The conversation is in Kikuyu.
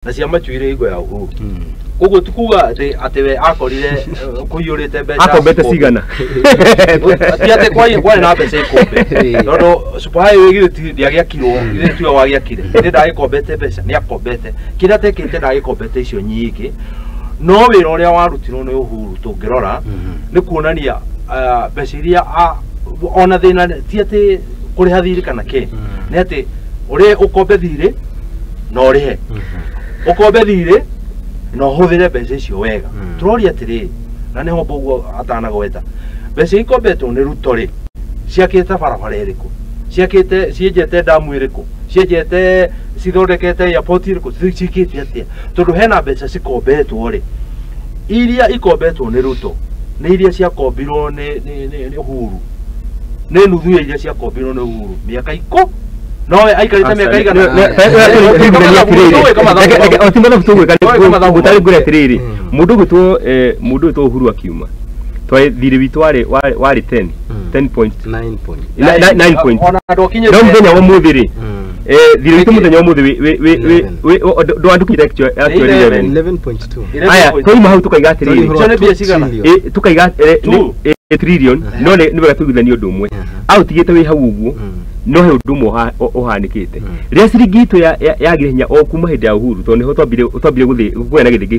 Na ciamacuire hingo ya Uhuru. Koguo ti kuga atĩ we akorire kũiyũrĩte mbeca. Akombete cigana? Ti atĩ kwarĩ na mbeca ikũmbe, tondũ super highway githĩ ti ndĩagĩakirwo, githĩ tiwe wagĩakire? Githĩ ndagĩkombete mbeca? Nĩ akombete. Kĩrĩa atekĩte, ndagĩkombete icio nyingĩ, no wĩra ũrĩa warutirwo nĩ Uhuru tũngĩrora nĩ kuonania mbeca iria ona thĩna ti atĩ kũrĩha thirĩ kana kĩ, nĩ atĩ ũrĩ ũkombe thirĩ na ũrĩhe, ũkombe thirĩ na ũhũthĩre mbeca icio wega. Tũroria atĩrĩrĩ, na nĩho ũguo atanagweta mbeca ikombetwo nĩ Ruto rĩ, ciakĩte barabara ĩrĩkũ? Ciakĩte, cienjete ndamu ĩrĩkũ? Cienjete, cithondekete airport ĩrĩkũ? Ciĩkĩte atĩa? Tondũ hena mbeca cikombetwo rĩ, iria ikombetwo nĩ Ruto nĩ iria ciakombirwo nĩ Uhuru, nĩ nuthu ya iria ciakombirwo nĩ Uhuru mĩaka nowe aikarĩte mĩaka igana. Ti mathabu tũgwĩka gũtarĩ ngũrĩ atĩrĩrĩ, mũndũ ũgwĩtwo Uhuru akiuma twarĩ thirĩ witũ warĩ 10 10 point 9 point. 9 point. Ona ndwakinyĩte. No mũthenya wa ũmũthĩ rĩ, thirĩ witũ mũthenya wa ũmũthĩ ndwandũkire actually 11. 11.2. Aya, twauma hau tukaiga atĩrĩrĩ, Icio nĩ mbia cigana? Tukaiga Two. Trillion, no nĩ wega tũiguithanie ũndũ ũmwe, aũtigĩte wĩ hau ũguo, no he ũndũ ũmwe ũhanĩkĩte rĩrĩa ciringi itũ yagire hinya o kuma hĩndĩ ya Uhuru, tondũ nĩho twambire gũthiĩ kũgĩa na gĩthĩngĩ.